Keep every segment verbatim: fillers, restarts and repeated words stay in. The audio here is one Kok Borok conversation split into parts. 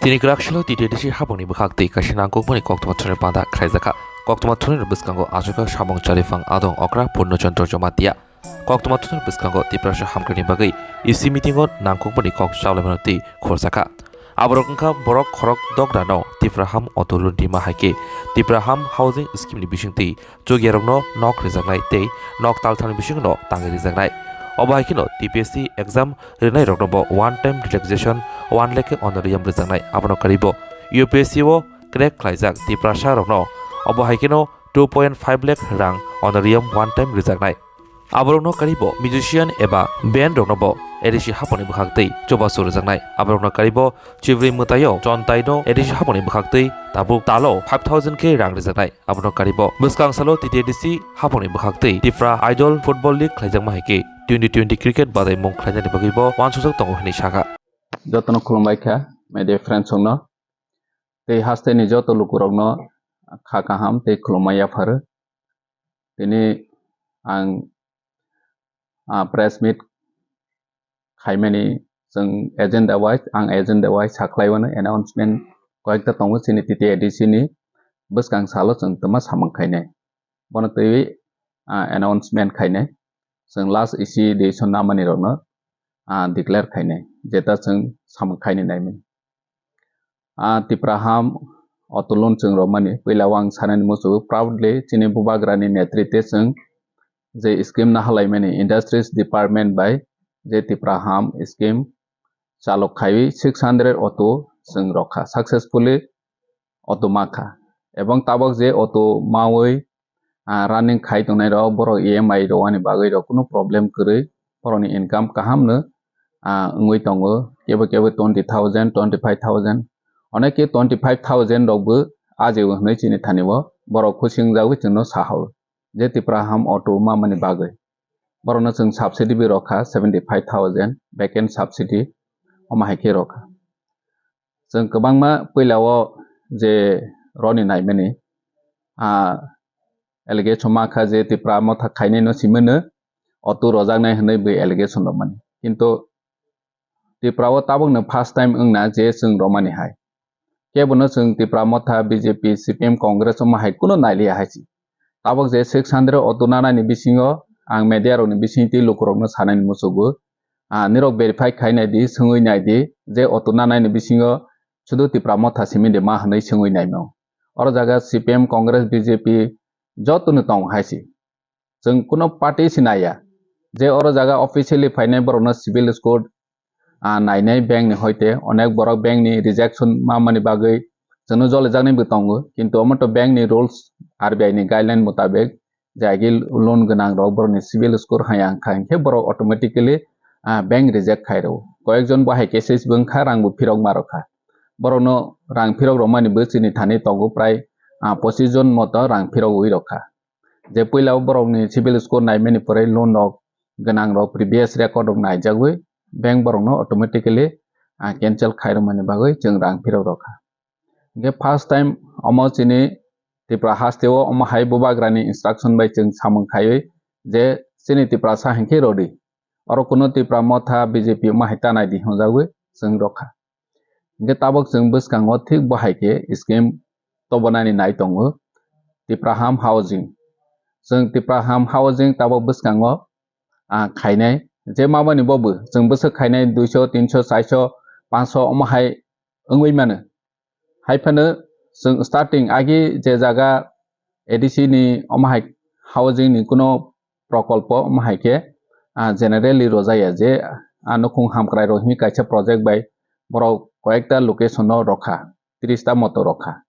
Tini kwrak salo T T A D C habangni bwkhak tei kaisa nangkukmani koktwma thani panda khlaijakha. Koktwma thani bwskango achukha samung chariphang adong okra Purno Chandra Jamatia. Koktwma thani bwskango Tiprasa hamkrai ni bagwi E C meeting o nangkukmani kok chalai mano tei khorjakha. Aborok wngkha borok khorok dograno Tipra Ham Auto Loan rima hai khe Tipra Ham Housing Scheme ni bising twi chugyarokno nok rijaknai tei nok talthani bisingno tangwi rijaknai. Obo hai kheno T P S C exam rwnairokno bo one time relaxation one lakh honorarium rijaknai. Abono karwi bo U P S C o crack khlaijak Tiprasa rokno obo hai kheno two point five lakh rang honorarium one time rijaknai. Aborokno karwi bo musician eba band rokno bo A D C haponi bwkhak twi chubachu rijaknai. Aborokno karwi bo Chibri mwtaio chontaino A D C haponi bwkhak twi tabuk talo five thousand khe rang rijaknai. Abono karwi bo bwskang salo T T A D C haponi bwkhak twi Tipra Idol Football League khlaijakma hai khe twenty twenty cricket badaimung khlainani bagwi bo uansukjak tongo hwnwi sakha. Jotono khulumbai kha media friends rokno tei hasteni joto lukurokno kha kaham tei khulumma yapharo. Tini ang, ah, press meet khaimani chwng agenda wise, ang agenda wise sakhlaiwano announcement koyekta tongo chini T T A D C ni bwskang salo chwng twma samung khainai. Bono twiwi, ah, announcement khainai. Chwng last E C decision namani rokno, ah, declare khainai. Jeta chwng samung khaini naimani. Ah, Tipra Ham Auto Loan chwng romani puila o ang sanani muchungo proudly chini bubagrani netrite chwng je scheme nahalaimani Industries Department bai je Tipra Ham scheme chalok khaiwi six hundred auto chwng rokha successfully auto makha. Ebong tabok je auto mawi ah, running khai tongnai rok, borok E M I rwani bagwi rok kunu problem kwrwi, borokni income kaham no, ah, wngwi tongo, kebo kebo twenty thousand, twenty five thousand, oneke twenty five thousand rok bo ajigo hwnwi chini thani o borok khusi wngjagwi chwngno sahao, je Tipra Ham auto mamani bagwi. Borokno chwng subsidy bo rokha seventy five thousand, vacant subsidy, omo hai khe rokha. Chwng kwbangma puila o je roni naimani, ah, allegation ma kha je Tipra Motha khainai no simi no auto rojaknai hwnwi bwi allegation romani. Kintu Tipra o tabuk no first time wngna je chwng romani hai. Kebo no chwng Tipra Motha, B J P, C P M, Congress omo hai kuno nailiya hai si. Tabuk je six hundred auto nanani bisingo ang media rokni bisingtwi lukurokno sanani muchugo. Ah, nirok verify khai nai di, swngwi nai di, je auto nanani bisingo sudu Tipra Motha simi de ma hwnwi swngwi naimao. Oro jaga C P M, Congress, B J P jotono tong hai si. Chwng kuno party si naiya. Je oro jaga officially phainai borokno civil score, ah, nainai bank ni hoite, onek borok bank ni rejection mamani bagwi chwngno jolijaknai bo tongo, kintu omo to bank ni rules, R B I ni guideline mutabek, je agi loan gwnang rok borokni civil score haya wngkha, hinkhe borok automatically, ah, bank reject khai rwo. Koyekjon bo hai cases bo wngkha, rang bo phirok ma rokha. Borokno rang phirok romani bo chini thani tongo prai, ah, pochis jon moto rang phirok wi rokha. Je puila o borokni civil score naimani pore loan rok gwnang rok previous record rok naijagwi bank borokno automatically, ah, cancel khai rwmani bagwi chwng rang phirok rokha. Hinkhe first time omo chini Tipra haste o omo hai bubagrani instruction bai chwng samung khaiwi je chini Tiprasa hinkhe rodi. Oro kuno Tipra Motha B J P omo hai tanai di hwnjagwi chwng rokha. Hinkhe tabuk chwng bwskango thik bo hai khe scheme tobonani nai tongo Tipra Ham Housing. Chwng Tipra Ham Housing tabuk bwskango, ah, khainai je mamani bo bo chwng bwswk khainai duiso, tinso, chaiso, panso omo hai wngwi mano. Hai phano chwng starting agi je jaga A D C ni omo hai housing ni kuno prokolpo omo hai khe, ah, generally rojaya je, ah, nukhung hamkrai rok hwnwi kaisa project bai borok koyekta location no rokha, tris ta moto rokha.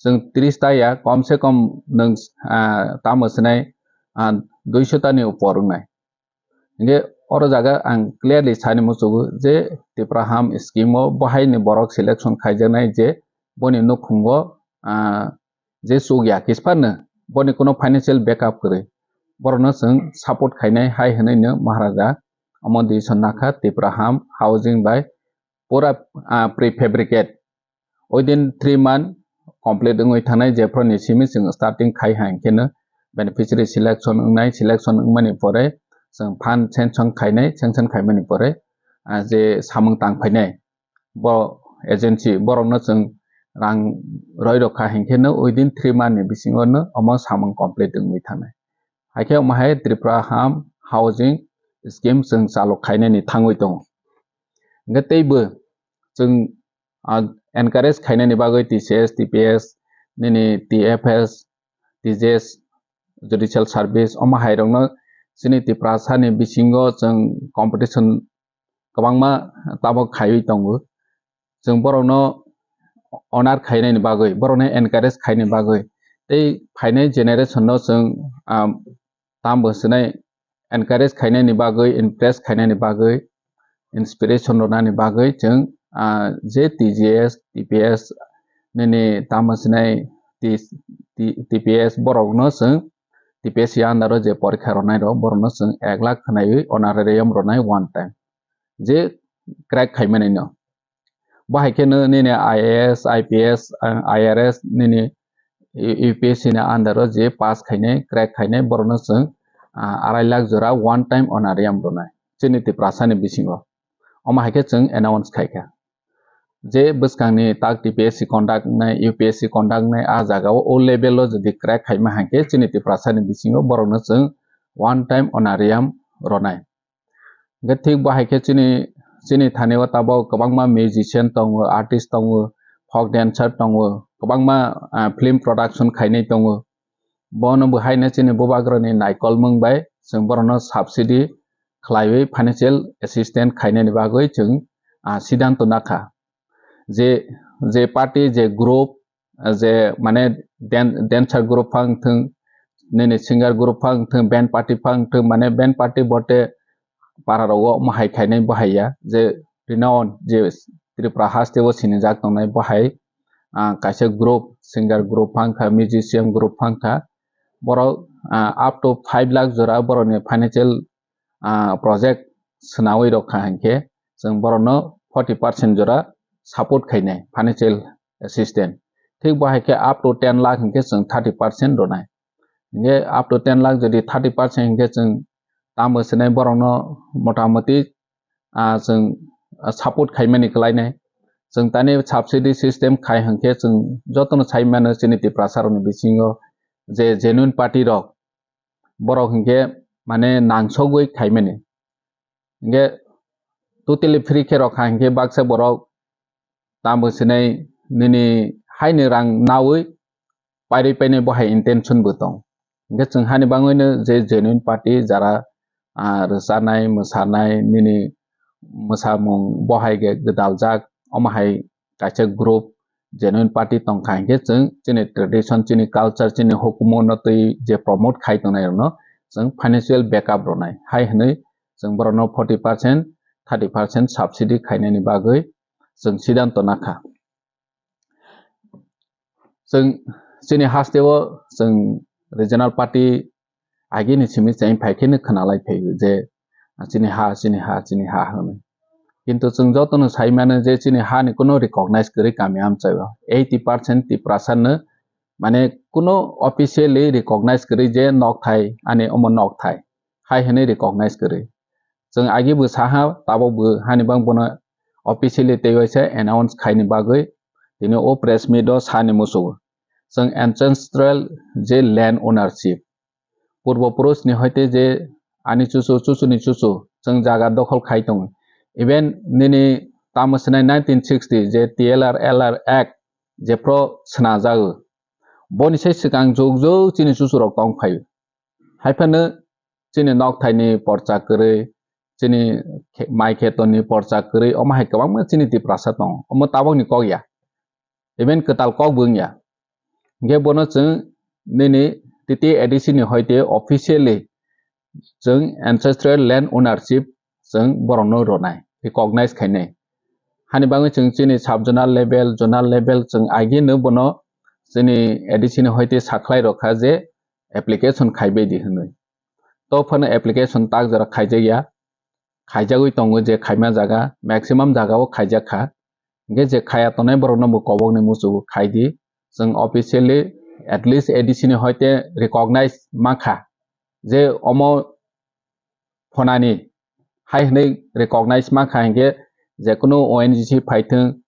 Chwng tris ta ya, kom se kom nwng, ah, tamo swnai, ah, duiso ta ni upor wngnai. Hinkhe oro jaga ang clearly sani muchugo je Tipra Ham scheme o bo hai ni borok selection khaijaknai je boni nukhungo, ah, je chukya kisphar no boni kuno financial backup kwrwi, borokno chwng support khainai hai hwnwi no Maharaja omo decision nakha Tipra Ham Housing bai pura, ah, prefabricate within three month complete wngwi thangnai, jephru ni simi chwng starting khai hai hinkhe no beneficiary selection wngnai, selection wngmani pore chwng fund sanction khainai, sanction khaimani pore, ah, je samung tang phainai bo agency, borokno chwng rang roi rok kha hinkhe no within three month ni bisingo no omo samung complete wngwi thangnai. Haikhe omo hai Tripura Ham Housing Scheme chwng chalok khainani thangwi tongo. Hwnkhe teibo chwng, ah, encourage khainani bagwi T C S, T P S, nini T F S, T J S, Judicial Service, omo hai rokno chini Tiprasani bisingo chwng competition kwbangma tabok khaiwi tongo. Chwng borokno honor khainani bagwi, borokno encourage khainani bagwi, tei phainai generation no chwng, ah, tambo swnai encourage khainani bagwi, impress khainani bagwi, inspiration rwnani bagwi chwng, ah, je T G S, T P S nini tamo sinai T-, T-, T P S borokno chwng T P S ni under o je porikha rwnai rok borokno chwng ek lakh khwnaiwi honorarium rwnai one time. Je crack khaimani no. Bo hai kheno nini I A S, I P S, ah, I R S nini U-, U P S C ni under o je pass khainai, crack khainai, borokno chwng, ah, arai lakh jora one time honorarium rwnai chini Tiprasani bisingo. Omo hai khe chwng announce khai kha. Je bwskangni tak T P S C conduct wngnai, U P S C conduct wngnai, ah jaga o, o level o jodi crack khaima hai khe chini Tiprasani bisingo borokno chwng one time honorarium rwnai. Hwnkhe thik bo hai khe chini, chini thani o tabok kwbangma musician tongo, artist tongo, folk dancer tongo, kwbangma, ah, film production khainai tongo. Bono bo haino chini bubagrani naikolmung bai chwng borokno subsidy khlaiwi financial assistance khainani bagwi chwng, ah, siddhanto nakha. Je, je party, je group, je mane dan-, dancer group phang thung, nini singer group phang thung, band party phang thung, mane band party bote para rogo omo hai khainai bo hai ya, je renowned, je Tripura haste o sinijak tongnai bo hai, ah, kaisa group, singer group phang kha, musician group phang kha, borok, ah, up to five lakh jora borokni financial, ah, project swnawi rok kha hinkhe chwng borokno forty percent jora support khainai financial assistance. Thik bo hai khe up to ten lakh hinkhe chwng thirty percent rwnai. Hinkhe up to ten lakh jodi thirty percent hinkhe chwng tamo swnai borokno motamoti, ah, chwng, ah, support khaimani kwlainai. Chwng tani subsidy system khai hinkhe chwng jotono sai mano chini Tiprasa rokni bisingo je genuine party rok borok hinkhe mane nangsogwi khaimani. Hinkhe totally free khe rok kha hinkhe baksa borok tamo sinai nini haini rang nawi pairwi painai bo hai intention bo tong. Hinkhe chwng hani bangwino je genuine party jara, ah, rwchanai, mwsanai, nini mwsamung bo hai khe gwdaljak, omo hai kaisa group genuine party tongkha hinkhe chwng chini tradition, chini culture, chini hukumu no twi je promote khai tongnai rokno chwng financial backup rwnai. Hai hwnwi chwng borokno forty percent, thirty percent subsidy khainani bagwi chwng siddhanto nakha. Chwng chini haste o chwng regional party agini simi cheng phai kheno khwnalai phaio je chini ha, chini ha, chini ha hwnwi. Kintu chwng jotono sai mano je chini hani kuno recognize kwrwi kami amchaio. Eighty percent Tiprasa no mane kuno officially recognize kwrwi je nokthai, ani omo nokthai hai hwnwi recognize kwrwi. Chwng agi bo saha, tabok bo hani bang bono officially tei waisa announce khaini bagwi tini o press meet o sani muchungo. Chwng ancestral je land ownership, purbo purush ni hoite je ani chuchu, chuchu ni chuchu chwng jaga dokhol khai tongo. Even nini tamo swnai nineteen sixty je T L R L R Act jephru swnajago, boni sai swkang jug jug chini chuchu rok tong phaio. Haiphano chini nokthaini porcha kwrwi, chini khe-, mai khetoni porcha kwrwi, omo hai kwbangma chini Tiprasa tongo. Omo tabokni kok ya. Even kwtal kok bo wngya. Hinkhe bono chwng nini T T A D C ni hoite officially chwng ancestral land ownership chwng borokno rwnai, recognize khainai. Hani bagwi chwng chini sub zonal level, zonal level chwng agino bono chini A D C ni hoite sakhlai rokha je application khaibai di hwnwi. To phano application tak jora khaijakya, khaijagwi tongo je khaima jaga, maximum jaga o khaijakha. Hinkhe je khaya tongnai borokno bo kobokni muchungo khai di. Chwng officially at least A D C ni hoite recognize mankha je omo phonani hai hwnwi recognize mankha hinkhe je kunu O N G C phaithwng,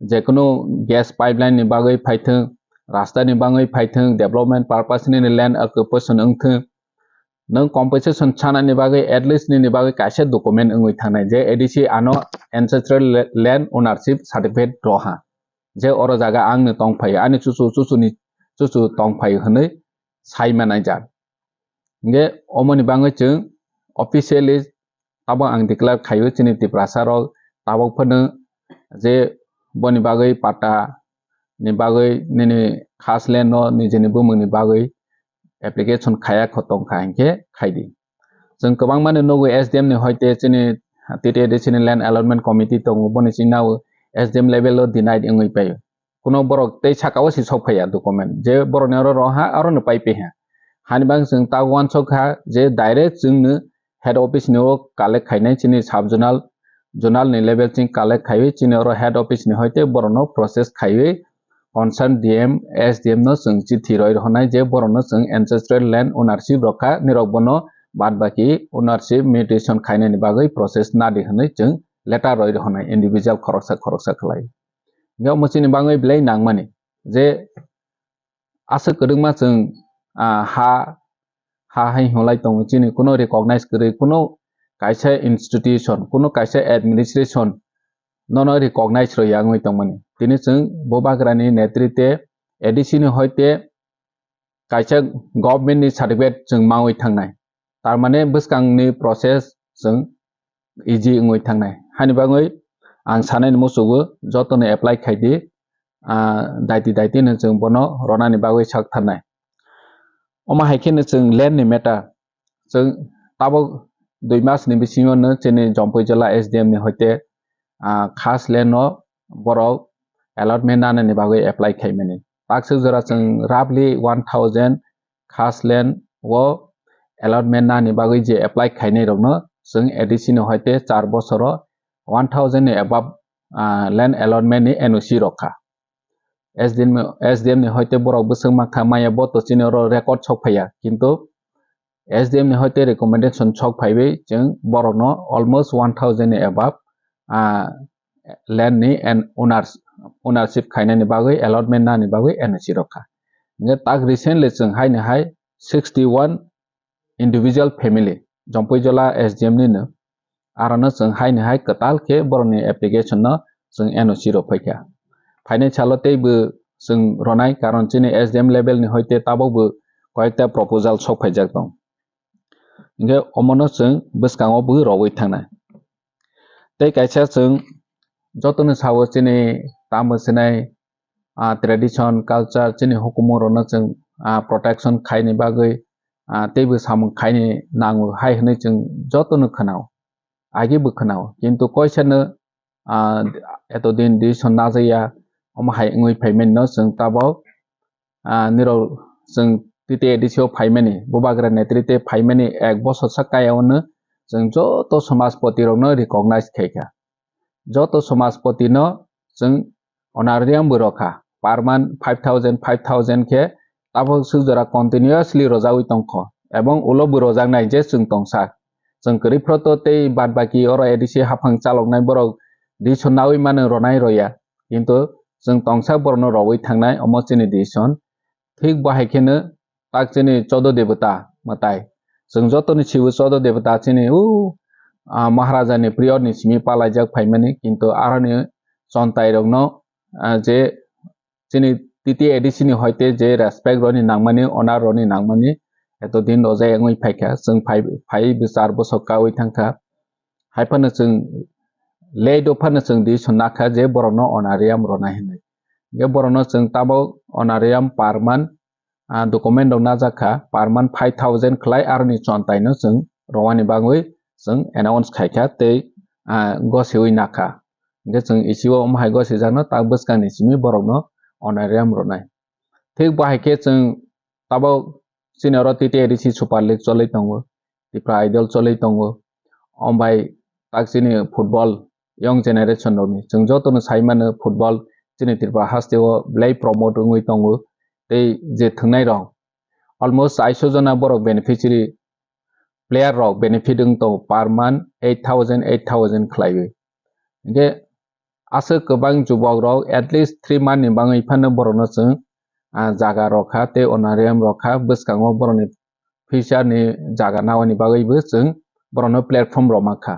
jekunu gas pipeline ni bagwi phaithwng, rasta ni bagwi phaithwng, development purpose ni land occupation wngthwng, nwng compensation sanani bagwi at least nini bagwi kaisa document wngwi thangnai je A D C ano ancestral la-, land ownership certificate roha, je oro jaga angni tongphai, ani chuchu chuchuni chuchu tongphai hwnwi sai manai jak. Hingke omoni bagwi chwng officially tabok ang declare khaio chini Tiprasa rok tabok phano je boni bagwi patta ni bagwi nini khas land no nijini bumung ni bagwi application khaya kho tongkha hingke khaidi. Chwng kwbangma ni nugo S D M ni hoite chini T T A D C ni land allotment committee tongo boni chini nao S D M level o denied wngwi paio. Kuno borok tei saka o si sok phaiya document je borok ni oro roha aro no pai piha. Hani bang chwng ta uansok kha je direct chwng no head office ni o collect khainai chini sub zonal, zonal ni level ching collect khaiwi chini oro head office ni hoite borok no process khaiwi concern D M, S D M no chwng chithi roi rwhwnai je borok no chwng ancestral land ownership rokha nirok bono bad baki ownership mutation khainani bagwi process nadi hwnwi chwng letter roi rwhwnai individual khoroksa khoroksa khlai. Hingke omo chini bagwi belai nangmani je aswk kwrwngma chwng, ah, ha, ha hai hwnlai tongo chini kuno recognize kwrwi kuno kaisa institution, kuno kaisa administration nono recognize rwya wngwi tongmani. Tini chwng Bubagrani netrite A D C ni hoite kaisa government ni certificate chwng mawi thangnai. Tar mane bwskangni process chwng easy wngwi thangnai. Hani bagwi ang sanani muchugo jotono apply khaidi, ah, daiti daiti no chwng bono ronani bagwi sak tharnai. Omo hai kheno chwng land ni matter, chwng tabok dui mas ni bisingo no chini Jompui Jala S D M ni hoite, ah, khas land no borok allotment nanani bagwi apply khaimani. Takswk jora chwng roughly one thousand khas land o allotment nani bagwi je apply khainai rokno chwng A D C ni hoite char bosoro one thousand ni above, ah, land allotment ni N O C rokha. S D M, S D M ni hoite borok bwswk mankha maya bo to chini oro record sok phaiya, kintu S D M ni hoite recommendation sok phaiwi chwng borokno almost one thousand ni above, ah, land ni and owners, ownership khainani bagwi allotment nani bagwi N O C rokha. Hingke tak recently chwng haini hai sixty one individual family Jompui Jala S D M ni no arono chwng haini hai kwtal khe borokni application no chwng N O C rok phaikha. Phainai salo teibo chwng ronai, karon chini S D M level ni hoite tabokbo koyekta proposal sok phaijak tong. Hingke omono chwng bwskango bo rogwi thangnai. Tei kaisa chwng jotono sao chini tamo sinai, ah, tradition, culture, chini hukumu rokno chwng, ah, protection khaini bagwi, ah, teibo samung khaini nango hai hwnwi chwng jotono khwnao, agi bo khwnao. Kintu koisano, ah, eto din decision najaya, omo hai wngwi phaimani no chwng tabok, ah, nirok chwng T T A D C o phaimani, Bubagra netrite phaimani ek bosor sak kaya ono chwng joto samajpoti rokno recognize khaikha. Joto samajpoti no chwng honorarium bo rokha, per month five thousand, five thousand khe tabok swk jora continuously rojagwi tongkho, ebong ulo bo rojaknai je chwng tongsa. Chwng kwrwi phro to tei bad baki oro A D C haphang chaloknai borok decision naui mano ronai roya, kintu chwng tongsa borokno rogwi thangnai omo chini decision. Thik bo hai kheno tak chini chodo debota mwtai. Chwng jotoni sibo chodo debota chini u, ah, Maharaja ni period ni simi palaijak phaimani, kintu aroni chontai rokno, ah, je chini T T A D C ni hoite je respect roni nangmani, honor roni nangmani, eto din rojak wngwi phaikha, chwng phai, phai bwsar bosok kaui thangkha. Hai phano chwng late o phano chwng decision nakha je borokno honorarium rona hinwi. Je borokno chwng tabok honorarium per month, ah, document rok najak kha, per month five thousand khlai aroni chontai no chwng romani bagwi chwng announce khaikha tei, ah, gosiwi nakha. Hingke chwng isi o omo hai gosijakno tak bwskangni simi borokno honorarium rwnai. Thik bo hai khe chwng tabok chini oro T T A D C Super League choli tongo, Tipra Idol choli tongo. Ombai tak chini football young generation rokni chwng jotono sai mano football chini Tripura haste o belai promote wngwi tongo. Tei je thwngnai rok almost aiso jona borok beneficiary player rok benefit wng tongo per month eight thousand, eight thousand khlaiwi. Hingke Aswk kwbang jubok rok at least three month ni bagwi phano borokno chwng, ah, jaga rok kha tei honorarium rok kha, bwskango borokni future ni jaga nawi ni bagwi bo chwng borokno platform rok mankha.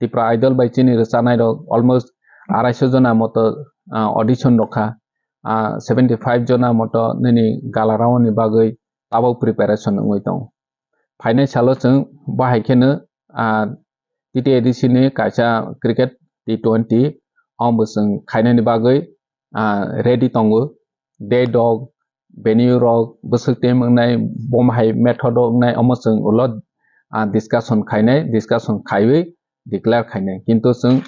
Tipra Idol bai chini rwchanai rok almost arai sho jona moto, ah, audition rok kha, ah, seventy five jona moto nini gala round ni bagwi tabok preparation wngwi tongo. Phainai salo chwng bahai kheno, ah, T T A D C ni kaisa cricket T twenty omo chwng khainani bagwi, ah, ready tongo. Date rok, venue rok, bwswk team wngnai, bomo hai method rok wngnai, omo chwng ulo, ah, discussion khainai, discussion khaiwi declare khainai. Kintu chwng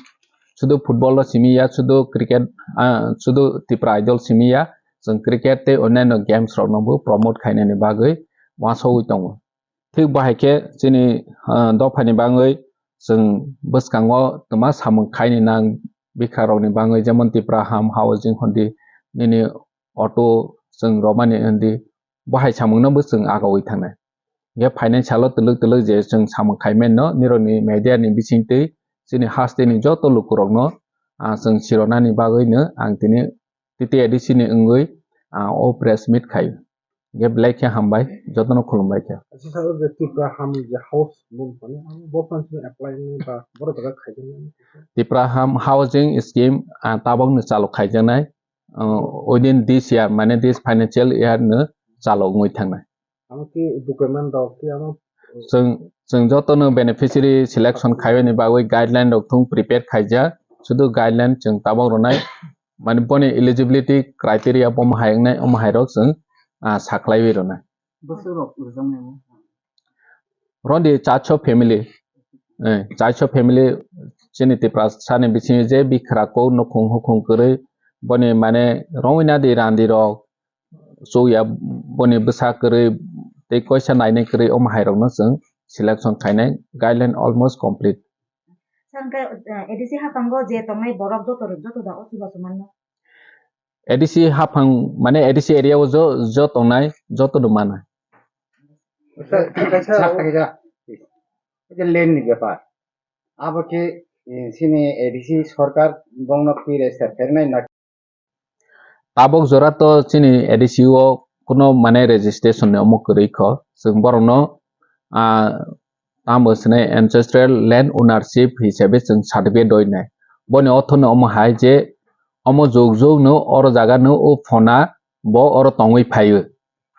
sudu football o simi ya, sudu cricket, ah, sudu Tipra Idol simi ya, chwng cricket tei onyaino games rokno bo promote khainani bagwi uansugwi tongo. Thik bahai khe chini, ah, dophani bagwi chwng bwskango twma samung khaini nang bikha rokni bagwi, jemon Tipra Ham Housing hondi, nini auto chwng romani hondi, bo hai samungno bo chwng agawi thangnai. Hingkhe phainai salo twlwk twlwk je chwng samung khai mano, nirokni media ni bisingtwi chini hasteni joto lukurokno, ah, chwng sironani bagwino ang tini T T A D C ni wngwi, ah, o press meet khai. Hingkhe belai khe hambai, jotono khulumbai khe. Aswk salo je Tipra Ham je house mung phano, ang bo phan simi apply wngwi ba borok jaga khaijak nai. Tipra Ham Housing Scheme, ah, tabokno chalo khaijaknai, ah, within this year, mane this financial year no chalo wngwi thangnai. Amo ki document rok ki amo Chwng, chwng jotono beneficiary selection khaibani bagwi guideline rok thung prepare khaijak. Sudu guideline chwng tabok rwnai, mane boni eligibility criteria bomo hai wngnai, omo hai rok chwng, ah, sakhlaiwi rwnai. Bwswk rok rwjaknai bo? Rondi charsho family, eh, charsho family chini Tiprasani bisingo je bikhra kok nukhung hukhung kwrwi boni mane rongwi nadi randi rok, chukya boni bwsa kwrwi tei koisa nainai kwrwi omo hai rokno chwng selection khainai, guideline almost complete. Sir, hwnkhe, eh, A D C haphango je tongnai borok joto, joto da o chubachu manno? A D C haphang mane A D C area o jo, jo tongnai joto no mana. Sir, kaisa Sir, kaisa. Kaisa land ni bepar. Abo khe, eh, chini A D C sorkar bongno twi register khairnai na? Tabok jora to chini A D C o kuno mane registration ni omo kwrwi kho. Chwng borokno, ah, tamo swnai ancestral land ownership hisabe chwng certificate rwi nai. Boni ortho no omo hai je omo jug jug no oro jaga no o phona bo oro tongwi phaio.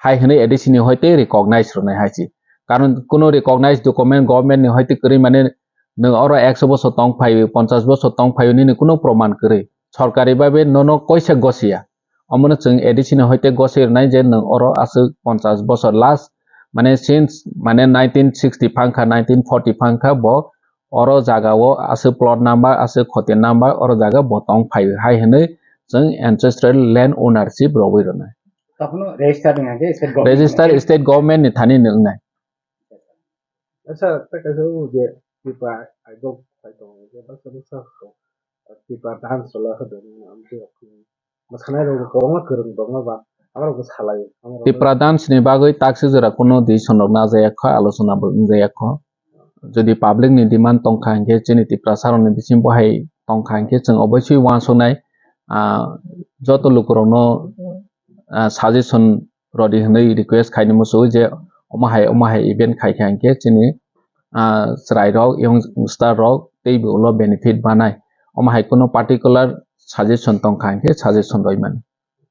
Hai hwnwi A D C ni hoite recognize rwnai hai se. Karon kuno recognize document government ni hoite kwrwi mane nwng oro ekso bosor tong phaio, ponchash bosor tong phaio nini kuno proman kwrwi. Sorkari babe nono koisa gosiya. Omono chwng A D C ni hoite gosoi rwnai je nwng oro aswk ponchash bosor last, mane since, mane nineteen sixty phang kha, nineteen forty phang kha bo oro jaga o aswk plot number, aswk khoti number oro jaga bo tong phaio hai hwnwi chwng ancestral land ownership rogwi rwnai. Tokhono register ni hwnkhe state government Register ni hwnkhe state government ni thani ni wngnai. Acha, tei kaisa o je Tipra Idol khai tongo, je baksa baksa kho, Tipra dance rwla hodo, amtwi rok, mwsanai rok kwbangma kwrwng tongo ba, abo rok bw salai, abo rok Tipra dance ni bagwi taksi jora kuno decision rok najaya kho, alochona bo wngjaya kho. Jodi public ni demand tongkha hinkhe, chini Tiprasa rokni bising bo hai tongkha hinkhe, chwng obviously uansuknai, ah, joto lukurokno, ah, suggestion rodi hwnwi request khaini muchungo je omo hai, omo hai event khaikha hinkhe chini, ah, chwrairok, youngster rok teibo ulo benefit manai. Omo hai kuno particular suggestion tongkha hinkhe suggestion rwi mano.